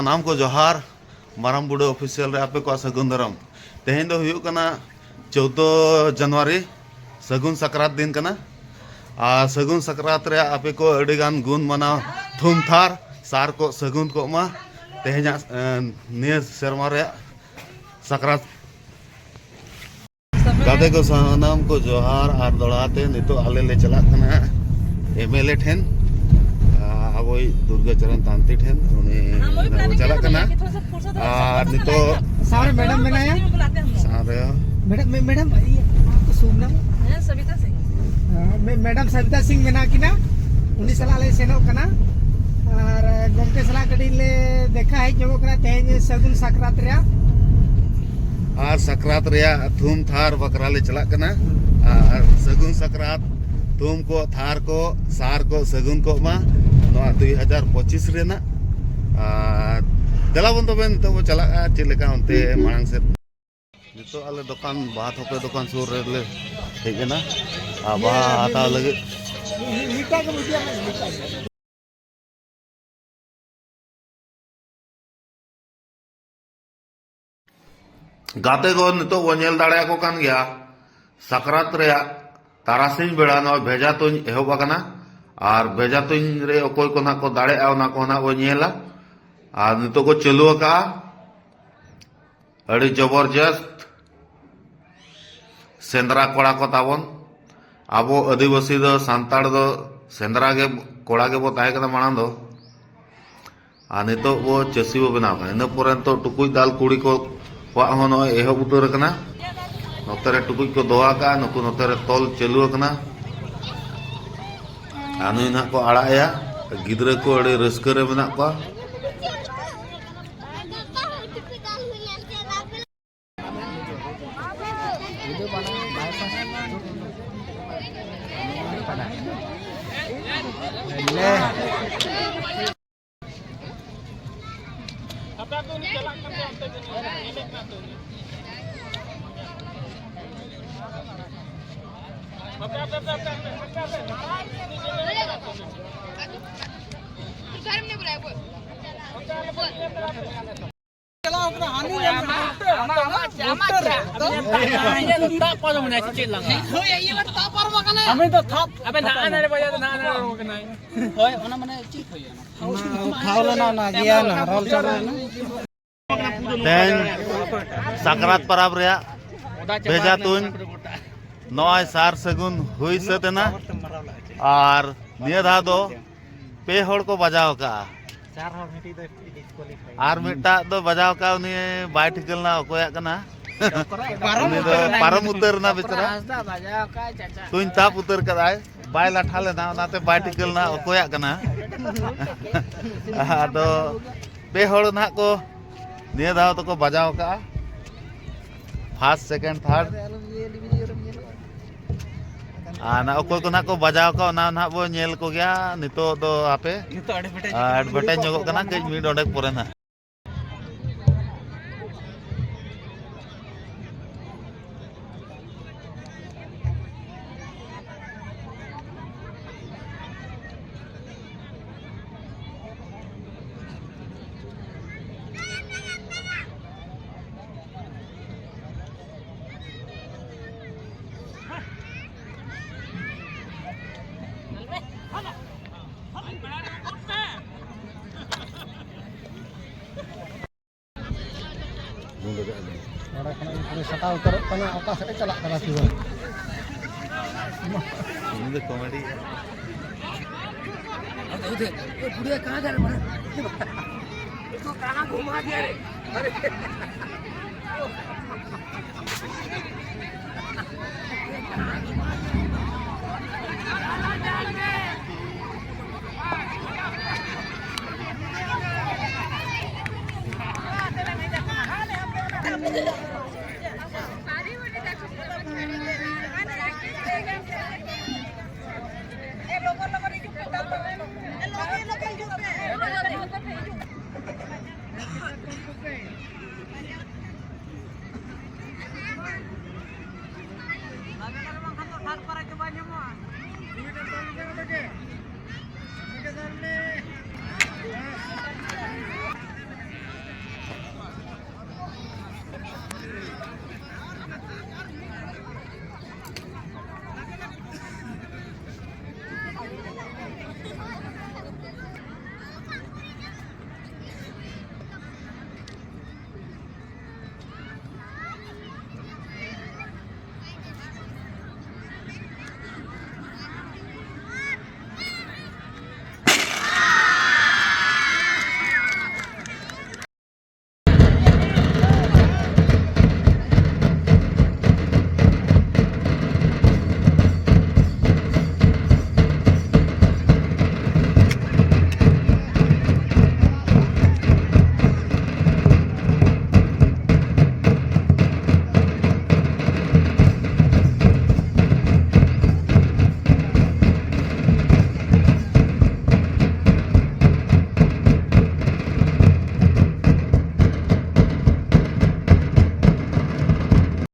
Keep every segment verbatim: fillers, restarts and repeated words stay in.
ᱥᱟᱱᱟᱢ ᱠᱚ ᱡᱚᱦᱟᱨ᱾ ᱢᱟᱨᱟᱝ ᱵᱩᱰᱷᱟᱹ ᱚᱯᱷᱤᱥᱤᱭᱟᱞ ᱨᱮ ᱟᱯᱮ ᱠᱚᱣᱟᱜ ᱥᱟᱹᱜᱩᱱ ᱫᱟᱨᱟᱢ᱾ ᱛᱮᱦᱮᱧ ᱫᱚ ᱦᱩᱭᱩᱜ ᱠᱟᱱᱟ ᱪᱳᱫᱫᱳ ᱡᱟᱱᱩᱣᱟᱨᱤ, ᱥᱟᱹᱜᱩᱱ ᱥᱟᱠᱨᱟᱛ ᱫᱤᱱ ᱠᱟᱱᱟ᱾ ᱟᱨ ᱥᱟᱹᱜᱩᱱ ᱥᱟᱠᱨᱟᱛ ᱨᱮᱭᱟᱜ ᱟᱯᱮ ᱠᱚ ᱟᱹᱰᱤ ᱜᱟᱱ ᱜᱩᱱ ᱢᱟᱱᱟᱣ ᱛᱷᱩᱢ ᱛᱷᱟᱨ ᱥᱟᱨ ᱠᱚ ᱥᱟᱹᱜᱩᱱ ᱠᱚᱜ ᱢᱟ᱾ ᱛᱮᱦᱮᱧᱟᱜ, ᱮᱸ, ᱱᱤᱭᱟᱹ ᱥᱮᱨᱢᱟ ᱨᱮᱭᱟᱜ ᱥᱟᱠᱨᱟᱛ ᱜᱟᱛᱮ ᱠᱚ ᱥᱟᱱᱟᱢ ᱠᱚ ᱡᱚᱦᱟᱨ ᱟᱨ ᱫᱚᱲᱦᱟ ᱛᱮ ᱱᱤᱛᱚᱜ ᱟᱞᱮ ᱞᱮ ᱪᱟᱞᱟᱜ ᱠᱟᱱᱟ ᱮᱢ ᱮᱞ ᱮ ᱴᱷᱮᱱ, ᱟ, ᱟᱵᱚᱭᱤᱡ ᱫᱩᱨᱜᱟᱹ ᱪᱚᱨᱚᱱ ᱛᱟᱱᱛᱤ ᱴᱷᱮᱱ᱾ ᱩᱱᱤ ᱱᱟᱦᱟᱜ ᱵᱚ ᱪᱟᱞᱟᱜ ᱠᱟᱱᱟ᱾ ᱟᱨ ᱱᱤᱛᱚᱜ ᱥᱟᱶᱨᱮ ᱢᱮᱰᱟᱢ ᱢᱮᱱᱟᱭᱟ᱾ ᱥᱟᱶᱨᱮ ᱢᱮᱰᱟᱢ, ᱢᱮ-, ᱢᱮᱰᱟᱢ, ᱤᱭᱟᱹ, ᱟᱢ ᱠᱚ ᱥᱩᱢ ᱱᱟᱢ? ᱦᱮᱸ, ᱥᱚᱵᱤᱛᱟ ᱥᱤᱝ᱾ ᱦᱮᱸ, ᱢᱮ-, ᱢᱮᱰᱟᱢ ᱥᱚᱵᱤᱛᱟ ᱥᱤᱝ ᱢᱮᱱᱟᱜ ᱠᱤᱱᱟ, ᱩᱱᱤ ᱥᱟᱞᱟᱜ ᱞᱮ ᱥᱮᱱᱚᱜ ᱠᱟᱱᱟ᱾ ᱟᱨ ᱜᱚᱢᱠᱮ ᱥᱟᱞᱟᱜ ᱠᱟᱹᱴᱤᱡ ᱞᱮ ᱫᱮᱠᱷᱟ ᱦᱮᱡ ᱧᱚᱜᱚᱜ ᱠᱟᱱᱟ ᱛᱮᱦᱮᱧ ᱥᱟᱹᱜᱩᱱ ᱥᱟᱠᱨᱟᱛ ᱨᱮᱭᱟᱜ᱾ ᱟᱨ ᱥᱟᱠᱨᱟᱛ ᱨᱮᱭᱟᱜ ᱛᱷᱩᱢ ᱛᱷᱟᱨ ᱵᱟᱠᱷᱨᱟ ᱞᱮ ᱪᱟᱞᱟᱜ ᱠᱟᱱᱟ᱾ ᱟᱨ ᱥᱟᱹᱜᱩᱱ ᱥᱟᱠᱨᱟᱛ, ᱛᱷᱩᱢ ᱠᱚ, ᱛᱷᱟᱨ ᱠᱚ, ᱥᱟᱨ ᱠᱚ ᱥᱟᱹᱜᱩᱱ ᱠᱚᱜ ᱢᱟ ᱱᱚᱣᱟ ᱫᱩᱭ ᱦᱟᱡᱟᱨ ᱯᱚᱸᱪᱤᱥ ᱨᱮᱱᱟᱜ᱾ ᱟᱨ ᱫᱮᱞᱟ ᱵᱚᱱ ᱛᱚᱵᱮ ᱱᱤᱛᱚᱜ ᱵᱚᱱ ᱪᱟᱞᱟᱜᱼᱟ ᱪᱮᱫ ᱞᱮᱠᱟ ᱚᱱᱛᱮ ᱢᱟᱲᱟᱝ ᱥᱮᱫ᱾ ᱱᱤᱛᱚᱜ ᱟᱞᱮ ᱫᱚᱠᱟᱱ, ᱵᱟᱦᱟ ᱛᱷᱚᱯᱮ ᱫᱚᱠᱟᱱ ᱥᱩᱨ ᱨᱮᱞᱮ ᱦᱮᱡ ᱮᱱᱟ᱾ ᱟᱨ ᱵᱟᱦᱟ ᱦᱟᱛᱟᱣ ᱞᱟᱹᱜᱤᱫ᱾ ᱜᱟᱛᱮ ᱠᱚ ᱱᱤᱛᱚᱜ ᱵᱚᱱ ᱧᱮᱞ ᱫᱟᱲᱮᱭᱟᱠᱚ ᱠᱟᱱ ᱜᱮᱭᱟ, ᱥᱟᱠᱨᱟᱛ ᱨᱮᱭᱟᱜ ᱛᱟᱨᱟᱥᱤᱧ ᱵᱮᱲᱟ ᱱᱚᱣᱟ ᱵᱷᱮᱡᱟ ᱛᱩᱧ ᱮᱦᱚᱵ ᱟᱠᱟᱱᱟ᱾ ᱟᱨ ᱵᱷᱮᱡᱟ ᱛᱩᱧ ᱨᱮ ᱚᱠᱚᱭ ᱠᱚ ᱱᱟᱜ ᱠᱚ ᱫᱟᱲᱮᱭᱟᱜᱼᱟ, ᱚᱱᱟ ᱠᱚ ᱱᱟᱜ ᱵᱚᱱ ᱧᱮᱞᱟ᱾ ᱟᱨ ᱱᱤᱛᱚᱜ ᱠᱚ ᱪᱟᱹᱞᱩ ᱟᱠᱟᱜᱼᱟ᱾ ᱟᱹᱰᱤ ᱡᱚᱵᱚᱨᱡᱚᱥᱛ ᱥᱮᱸᱫᱽᱨᱟ ᱠᱚᱲᱟ ᱠᱚ ᱛᱟᱵᱚᱱ᱾ ᱟᱵᱚ ᱟᱹᱫᱤᱵᱟᱹᱥᱤ ᱫᱚ, ᱥᱟᱱᱛᱟᱲ ᱫᱚ ᱥᱮᱸᱫᱽᱨᱟ ᱜᱮ ᱠᱚᱲᱟ ᱜᱮᱵᱚ ᱛᱟᱦᱮᱸ ᱠᱟᱱᱟ ᱢᱟᱲᱟᱝ ᱫᱚ᱾ ᱟᱨ ᱱᱤᱛᱚᱜ ᱵᱚ ᱪᱟᱹᱥᱤ ᱵᱚ ᱵᱮᱱᱟᱣ ᱠᱟᱱᱟ᱾ ᱤᱱᱟᱹ ᱯᱚᱨᱮ ᱱᱤᱛᱚᱜ ᱴᱩᱠᱩᱡ ᱫᱟᱞ ᱠᱩᱲᱤ ᱠᱚᱣᱟᱜ ᱦᱚᱸ ᱱᱚᱜᱼᱚᱭ ᱮᱦᱚᱵ ᱩᱛᱟᱹᱨ ᱟᱠᱟᱱᱟ᱾ ᱱᱚᱛᱮ ᱨᱮ ᱴᱩᱠᱩᱡ ᱠᱚ ᱫᱚᱦᱚ ᱟᱠᱟᱫᱼᱟ, ᱱᱩᱠᱩ ᱱᱚᱛᱮ ᱨᱮ ᱛᱚᱞ ᱪᱟᱹᱞᱩ ᱟᱠᱟᱱᱟ᱾ ᱟᱨ ᱱᱩᱭ ᱱᱟᱦᱟᱜ ᱠᱚ ᱟᱲᱟᱜ ᱮᱭᱟ᱾ ᱜᱤᱫᱽᱨᱟᱹ ᱠᱚ ᱟᱹᱰᱤ ᱨᱟᱹᱥᱠᱟᱹ ᱨᱮ ᱢᱮᱱᱟᱜ ᱠᱚᱣᱟ᱾ ᱪᱟᱞᱟᱣ ᱠᱟᱱᱟ, ᱦᱟᱹᱱᱤ ᱨᱮᱱ ᱟᱢᱟᱜ, ᱟᱢᱟᱜ, ᱟᱢᱟᱜ ᱪᱮᱫ? ᱟᱢᱟᱜ ᱪᱮᱫ? ᱟᱢᱟᱜ ᱪᱮᱫ? ᱟᱢᱟᱜ ᱪᱮᱫ? ᱟᱢᱟᱜ ᱪᱮᱫ? ᱟᱢᱟᱜ ᱪᱮᱫ? ᱦᱳᱭ, ᱤᱭᱟᱹ ᱛᱟᱯ ᱯᱟᱨᱚᱢ ᱟᱠᱟᱱᱟ᱾ ᱟᱵᱮᱱ ᱫᱚ ᱛᱟᱯ᱾ ᱟᱵᱮᱱ ᱱᱟᱜ ᱱᱟᱰᱮ ᱵᱟᱡᱟᱣ ᱫᱚ ᱱᱟᱜ ᱱᱟᱰᱮ ᱨᱚᱲ ᱠᱟᱱᱟᱭ᱾ ᱦᱳᱭ, ᱚᱱᱟ ᱢᱟᱱᱮ ᱪᱮᱫ ᱦᱩᱭᱩᱜᱼᱟ? ᱚᱱᱟ ᱯᱷᱟᱣᱩᱞ ᱮᱱᱟ, ᱚᱱᱟ ᱜᱮᱭᱟ ᱱᱟ, ᱨᱚᱞ ᱪᱟᱵᱟᱭᱮᱱᱟ᱾ ᱛᱮᱦᱮᱧ ᱥᱟᱠᱨᱟᱛ ᱯᱟᱨᱟᱵᱽ ᱨᱮᱭᱟᱜ ᱵᱷᱮᱡᱟ ᱛᱩᱧ ᱱᱚᱜᱼᱚᱭ ᱥᱟᱨ ᱥᱟᱹᱜᱩᱱ ᱦᱩᱭ ᱥᱟᱹᱛ ᱮᱱᱟ᱾ ᱟᱨ ᱱᱤᱭᱟᱹ ᱫᱷᱟᱣ ᱫᱚ ᱯᱮ ᱦᱚᱲ ᱠᱚ ᱵᱟᱡᱟᱣ ᱟᱠᱟᱜᱼᱟ᱾ ᱪᱟᱨ ᱦᱚᱲ, ᱢᱤᱫᱴᱤᱡ ᱫᱚ ᱰᱤᱥᱠᱣᱟᱞᱤᱯᱷᱟᱭ᱾ ᱟᱨ ᱢᱤᱫᱴᱟᱜ ᱫᱚ ᱵᱟᱡᱟᱣ ᱟᱠᱟᱜᱼᱟ, ᱩᱱᱤ ᱵᱟᱭ ᱴᱷᱤᱠᱟᱹ ᱞᱮᱱᱟ ᱚᱠᱚᱭᱟᱜ ᱠᱟᱱᱟ᱾ ᱩᱱᱤ ᱫᱚ ᱯᱟᱨᱚᱢ ᱩᱛᱟᱹᱨ ᱮᱱᱟ ᱵᱮᱪᱟᱨᱟ᱾ ᱦᱟᱸᱥᱫᱟ ᱵᱟᱡᱟᱣ ᱟᱠᱟᱫ ᱪᱟᱪᱟ᱾ ᱛᱩᱧ ᱛᱟᱯ ᱩᱛᱟᱹᱨ ᱠᱟᱫᱟᱭ, ᱵᱟᱭ ᱞᱟᱴᱷᱟ ᱞᱮᱱᱟ, ᱚᱱᱟᱛᱮ ᱵᱟᱭ ᱴᱷᱤᱠᱟᱹ ᱞᱮᱱᱟ ᱚᱠᱚᱭᱟᱜ ᱠᱟᱱᱟ᱾ ᱟᱫᱚ ᱯᱮ ᱦᱚᱲ ᱱᱟᱦᱟᱜ ᱠᱚ ᱱᱤᱭᱟᱹ ᱫᱷᱟᱣ ᱫᱚᱠᱚ ᱵᱟᱡᱟᱣ ᱟᱠᱟᱜᱼᱟ᱾ First, second, third. ᱟᱨ ᱱᱟᱜ ᱚᱠᱚᱭ ᱠᱚ ᱱᱟᱜ ᱠᱚ ᱵᱟᱡᱟᱣ ᱟᱠᱟᱜᱼᱟ, ᱚᱱᱟ ᱱᱟᱜ ᱵᱚ ᱧᱮᱞ ᱠᱚᱜᱮᱭᱟ᱾ ᱱᱤᱛᱚᱜ ᱫᱚ ᱦᱟᱯᱮ, ᱱᱤᱛᱚᱜ ᱮᱰᱵᱷᱮᱴᱟᱭᱤᱡᱽ ᱟᱨ ᱮᱰᱵᱷᱮᱴᱟᱭᱤᱡᱽ ᱧᱚᱜᱚᱜ ᱠᱟᱱᱟ, ᱠᱟᱹᱡ ᱢᱤᱫ ᱰᱚᱸᱰᱮᱠ ᱯᱚᱨᱮ ᱱᱟᱜ᱾ ᱱᱚᱰᱮ ᱠᱷᱚᱱᱟᱜ ᱜᱮ ᱯᱩᱨᱟᱹ ᱥᱟᱴᱟᱣ ᱩᱛᱟᱹᱨᱚᱜ ᱠᱟᱱᱟ, ᱚᱠᱟ ᱥᱮᱫ ᱮ ᱪᱟᱞᱟᱜ ᱠᱟᱱᱟ ᱥᱤᱵᱟᱹ? ᱩᱱᱤ ᱫᱚ ᱠᱚᱢᱮᱰᱤ᱾ ᱵᱩᱰᱷᱤᱭᱟ ᱠᱟᱦᱟᱸ ᱡᱟ ᱨᱮ ᱢᱟᱨᱟ? ᱛᱩ ᱠᱟᱦᱟᱸ ᱜᱷᱩᱢᱟ ᱫᱤᱭᱟ ᱨᱮ?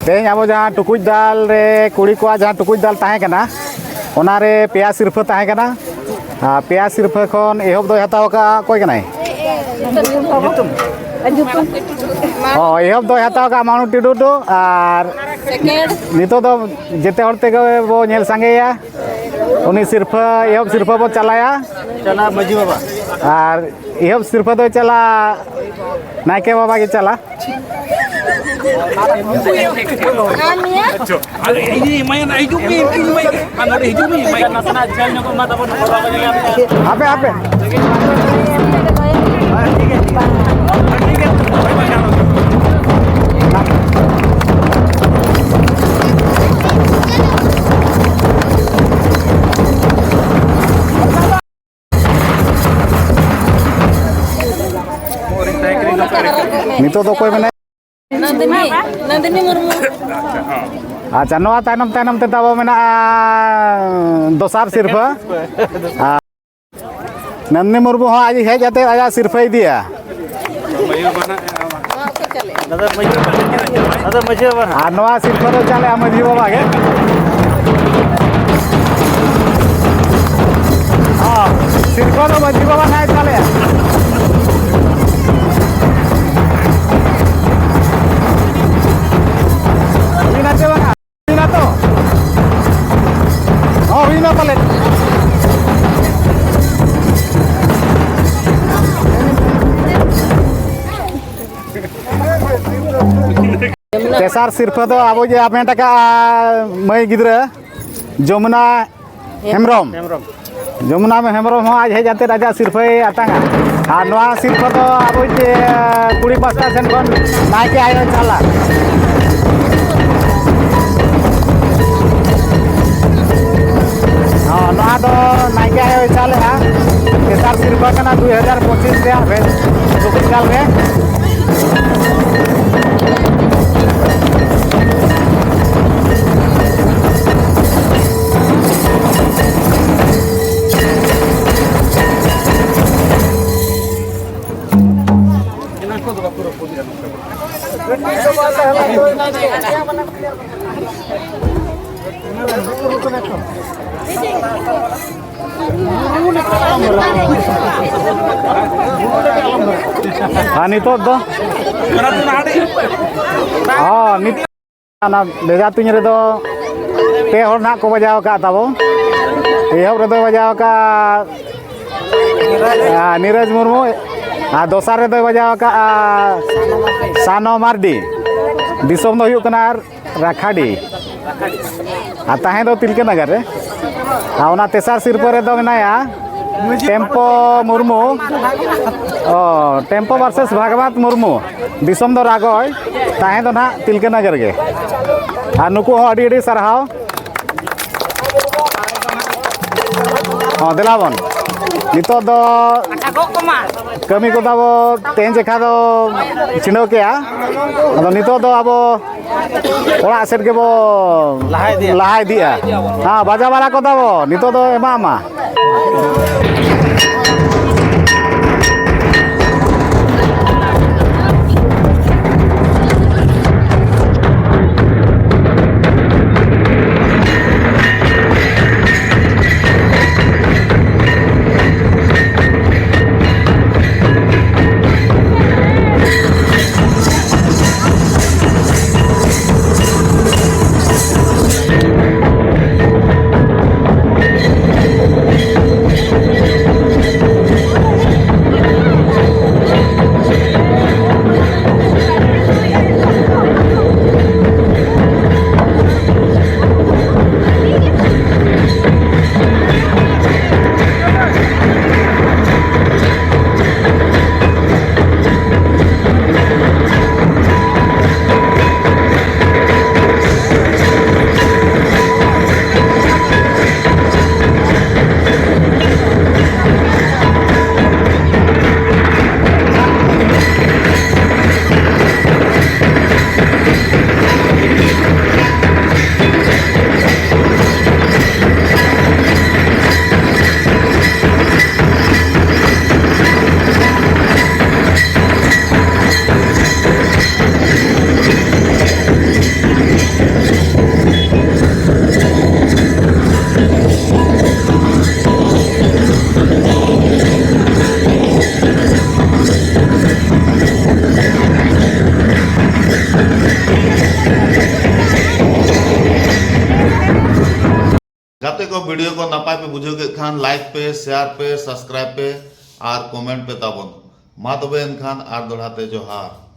ᱛᱮᱦᱮᱧ ᱟᱵᱚ ᱡᱟᱦᱟᱸ ᱴᱩᱠᱩᱡ ᱫᱟᱞ ᱨᱮ ᱠᱩᱲᱤ ᱠᱚᱣᱟᱜ ᱡᱟᱦᱟᱸ ᱴᱩᱠᱩᱡ ᱫᱟᱞ ᱛᱟᱦᱮᱸ ᱠᱟᱱᱟ, ᱚᱱᱟᱨᱮ ᱯᱮᱭᱟ ᱥᱤᱨᱯᱷᱟᱹ ᱛᱟᱦᱮᱸ ᱠᱟᱱᱟ᱾ ᱟᱨ ᱯᱮᱭᱟ ᱥᱤᱨᱯᱷᱟᱹ ᱠᱷᱚᱱ ᱮᱦᱚᱵ ᱫᱚᱭ ᱦᱟᱛᱟᱣ ᱟᱠᱟᱫᱼᱟ, ᱚᱠᱚᱭ ᱠᱟᱱᱟᱭ? ᱚ, ᱮᱦᱚᱵ ᱫᱚᱭ ᱦᱟᱛᱟᱣ ᱟᱠᱟᱫᱼᱟ ᱢᱟᱱᱩ ᱴᱩᱰᱩ᱾ ᱟᱨ ᱱᱤᱛᱚᱜ ᱫᱚ ᱡᱮᱛᱮ ᱦᱚᱲ ᱛᱮᱜᱮ ᱵᱚ ᱧᱮᱞ ᱥᱟᱸᱜᱮᱭᱟ᱾ ᱩᱱᱤ ᱥᱤᱨᱯᱷᱟᱹ, ᱮᱦᱚᱵ ᱥᱤᱨᱯᱷᱟᱹ ᱵᱚ ᱪᱟᱞᱟᱭᱟ᱾ ᱪᱟᱞᱟᱜ ᱢᱟᱹᱡᱷᱤ ᱵᱟᱵᱟ᱾ ᱟᱨ ᱮᱦᱚᱵ ᱥᱤᱨᱯᱷᱟᱹ ᱫᱚᱭ ᱪᱟᱞᱟᱜ ᱱᱟᱭᱠᱮ ᱵᱟᱵᱟ ᱜᱮ ᱪᱟᱞᱟᱜ᱾ ᱟᱨ ᱤᱧ ᱮᱢᱟᱭᱟ, ᱦᱤᱡᱩᱜ ᱢᱮ, ᱤᱧ ᱮᱢᱟᱭᱟ᱾ ᱟᱨ ᱱᱚᱰᱮ ᱦᱤᱡᱩᱜ ᱢᱮ, ᱮᱢᱟᱭᱟ᱾ ᱱᱟᱥᱮᱱᱟᱜ ᱡᱷᱟᱹᱞ ᱧᱚᱜᱚᱜ ᱢᱟ ᱛᱟᱵᱚᱱ᱾ ᱦᱟᱯᱮ, ᱦᱟᱯᱮ᱾ ᱱᱤᱛᱚᱜ ᱫᱚ ᱚᱠᱚᱭ ᱢᱮᱱᱟᱭᱟ? ᱱᱚᱱᱫᱤᱱᱤ, ᱱᱚᱱᱫᱤᱱᱤ ᱢᱩᱨᱢᱩ᱾ ᱟᱪᱪᱷᱟ, ᱱᱚᱣᱟ ᱛᱟᱭᱱᱚᱢ ᱛᱟᱭᱱᱚᱢ ᱛᱮ ᱛᱟᱵᱚ ᱢᱮᱱᱟᱜᱼᱟ ᱫᱚᱥᱟᱨ ᱥᱤᱨᱯᱷᱟᱹ᱾ ᱟᱨ ᱱᱚᱱᱫᱤᱱᱤ ᱢᱩᱨᱢᱩ ᱦᱚᱸ ᱟᱡ ᱦᱮᱡ ᱟᱛᱮ ᱟᱭᱟᱜ ᱥᱤᱨᱯᱷᱟᱹᱭ ᱤᱫᱤᱭᱟ᱾ ᱟᱫᱚ ᱢᱟᱹᱡᱷᱤ ᱵᱟᱵᱟ ᱱᱟᱜ᱾ ᱟᱨ ᱱᱚᱣᱟ ᱥᱤᱨᱯᱷᱟᱹ ᱫᱚ ᱪᱟᱞᱮᱜᱼᱟ ᱢᱟᱹᱡᱷᱤ ᱵᱟᱵᱟ ᱜᱮ᱾ ᱦᱚᱸ, ᱥᱤᱨᱯᱷᱟᱹ ᱫᱚ ᱢᱟᱹᱡᱷᱤ ᱵᱟᱵᱟ ᱱᱟᱜ ᱪᱟᱞᱮᱜᱼᱟ᱾ ᱦᱩᱭᱱᱟ ᱪᱮ ᱵᱟᱝᱟ? ᱦᱩᱭᱱᱟ ᱛᱚ? ᱦᱚᱸ, ᱦᱩᱭᱱᱟ ᱯᱟᱞᱮ᱾ ᱛᱮᱥᱟᱨ ᱥᱤᱨᱯᱷᱟᱹ ᱫᱚ ᱟᱵᱚ ᱡᱮ ᱦᱟᱢᱮᱴ ᱟᱠᱟᱫᱼᱟ ᱢᱟᱹᱭ ᱜᱤᱫᱽᱨᱟᱹ ᱡᱚᱢᱩᱱᱟ ᱦᱮᱢᱵᱨᱚᱢ᱾ ᱦᱮᱢᱵᱨᱚᱢ᱾ ᱡᱚᱢᱩᱱᱟ ᱦᱮᱢᱵᱨᱚᱢ ᱦᱚᱸ ᱟᱡ ᱦᱮᱡ ᱟᱛᱮᱫ ᱟᱡᱟᱜ ᱥᱤᱨᱯᱷᱟᱹᱭ ᱟᱛᱟᱝᱟ᱾ ᱟᱨ ᱱᱚᱣᱟ ᱥᱤᱨᱯᱷᱟᱹ ᱫᱚ ᱟᱵᱚᱭᱤᱡ, ᱮ, ᱠᱩᱲᱤ ᱯᱟᱥᱴᱟ ᱥᱮᱱ ᱠᱷᱚᱱ ᱱᱟᱭᱠᱮ ᱟᱭᱳᱭ ᱪᱟᱞᱟ᱾ ᱦᱚᱸ, ᱱᱚᱣᱟ ᱫᱚ ᱱᱟᱭᱠᱮ ᱟᱭᱳᱭ ᱪᱟᱞᱮᱜᱼᱟ᱾ ᱛᱮᱥᱟᱨ ᱥᱤᱨᱯᱷᱟᱹ ᱠᱟᱱᱟ ᱫᱩᱭ ᱦᱟᱡᱟᱨ ᱯᱚᱸᱪᱤᱥ ᱨᱮᱭᱟᱜ ᱵᱮᱥ ᱫᱩᱯᱤᱞ ᱠᱟᱞ ᱨᱮ᱾ ᱟᱨ ᱱᱤᱛᱚᱜ ᱫᱚ, ᱦᱚᱸ, ᱱᱤᱛ ᱚᱱᱟ ᱵᱷᱮᱡᱟ ᱛᱩᱧ ᱨᱮᱫᱚ ᱯᱮ ᱦᱚᱲ ᱱᱟᱦᱟᱜ ᱠᱚ ᱵᱟᱡᱟᱣ ᱟᱠᱟᱫ ᱛᱟᱵᱚ᱾ ᱮᱦᱚᱵ ᱨᱮᱫᱚᱭ ᱵᱟᱡᱟᱣ ᱟᱠᱟᱫ, ᱟ, ᱱᱤᱨᱚᱡᱽ ᱢᱩᱨᱢᱩ, ᱟᱨ ᱫᱚᱥᱟᱨ ᱨᱮᱫᱚᱭ ᱵᱟᱡᱟᱣ ᱟᱠᱟᱫ, ᱟ, ᱥᱟᱱᱚ ᱢᱟᱨᱰᱤ᱾ ᱫᱤᱥᱚᱢ ᱫᱚ ᱦᱩᱭᱩᱜ ᱠᱟᱱᱟ ᱟᱨ ᱨᱟᱠᱷᱟᱰᱤ, ᱟᱨ ᱛᱟᱦᱮᱸ ᱫᱚ ᱛᱤᱞᱠᱟᱹ ᱱᱟᱜᱟᱨ ᱨᱮ᱾ ᱟᱨ ᱚᱱᱟ ᱛᱮᱥᱟᱨ ᱥᱤᱨᱯᱟᱹ ᱨᱮᱫᱚ ᱢᱮᱱᱟᱭᱟ ᱴᱮᱢᱯᱳ ᱢᱩᱨᱢᱩ, ᱚ, ᱴᱮᱢᱯᱳ ᱵᱷᱟᱨᱥᱮᱥ ᱵᱷᱟᱜᱽᱵᱟᱛ ᱢᱩᱨᱢᱩ᱾ ᱫᱤᱥᱚᱢ ᱫᱚ ᱨᱟᱜᱚᱭ, ᱛᱟᱦᱮᱸ ᱫᱚ ᱱᱟᱦᱟᱜ ᱛᱤᱞᱠᱟᱹ ᱱᱟᱜᱟᱨ ᱜᱮ᱾ ᱟᱨ ᱱᱩᱠᱩ ᱦᱚᱸ ᱟᱹᱰᱤ ᱟᱹᱰᱤ ᱥᱟᱨᱦᱟᱣ᱾ ᱦᱚᱸ, ᱫᱮᱞᱟ ᱵᱚᱱ᱾ ᱱᱤᱛᱚᱜ ᱫᱚ ᱠᱟᱹᱢᱤ ᱠᱚᱫᱚ ᱟᱵᱚ ᱛᱮᱦᱮᱧ ᱡᱮᱠᱷᱟ ᱫᱚ ᱪᱷᱤᱰᱟᱹᱣ ᱠᱮᱜᱼᱟ᱾ ᱟᱫᱚ ᱱᱤᱛᱚᱜ ᱫᱚ ᱟᱵᱚ ᱚᱲᱟᱜ ᱥᱮᱫ ᱜᱮᱵᱚ ᱞᱟᱦᱟ ᱤᱫᱤᱭᱟ᱾ ᱞᱟᱦᱟ ᱤᱫᱤᱜᱼᱟ᱾ ᱦᱮᱸ, ᱵᱟᱡᱟ ᱵᱟᱲᱟ ᱠᱚᱫᱚ ᱵᱚ ᱱᱤᱛᱚᱜ ᱫᱚ ᱮᱢᱟᱜ ᱢᱟ᱾ ᱠᱚ video ᱠᱚ ᱱᱟᱯᱟᱭ ᱯᱮ ᱵᱩᱡᱷᱟᱹᱣ ᱠᱮᱫ ᱠᱷᱟᱱ like ᱯᱮ, share ᱯᱮ, subscribe ᱯᱮ ᱟᱨ comment ᱯᱮ ᱛᱟᱵᱚᱱ᱾ ᱢᱟ ᱛᱚᱵᱮ ᱮᱱᱠᱷᱟᱱ ᱟᱨ ᱫᱚᱦᱲᱟ ᱛᱮ ᱡᱚᱦᱟᱨ᱾